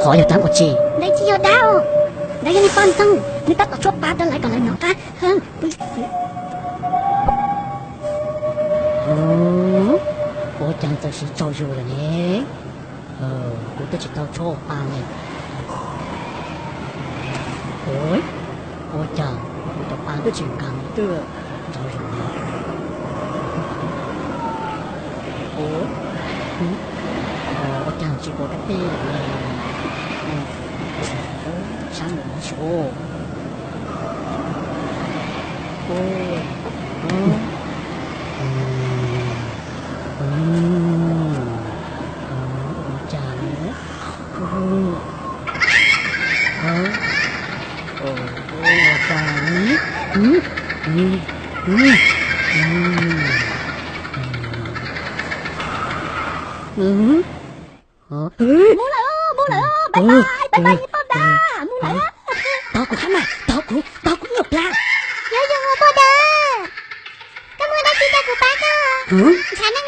Qhov yog dab ua tsi? Ntawd tsis yog dab, ntawd yog niag poj ntxoog, nws tab tom tshuab pa rau lawv kom lawv hnov qab. Ua cas txawm siv tsaug zog lawm ne? Kuv twb tsis tau tshuab pa ne. Ua cas kuv cov pa twb tsis nkag tuaj nrov zog ne? Ua cas tsis pom kab tij lawm ne? Sab nkaus no suav. Ua cas ne? Ua cas ne? Mus lawm, mus lawm, bye bye, bye bye niag poj dab, mus lawm. Tos kuv hab mas, tos kuv, tos kuv nyuam plab. Yuav yog poj dab, koj muaj dab tsi rau kuv pab koj? Ntshav neej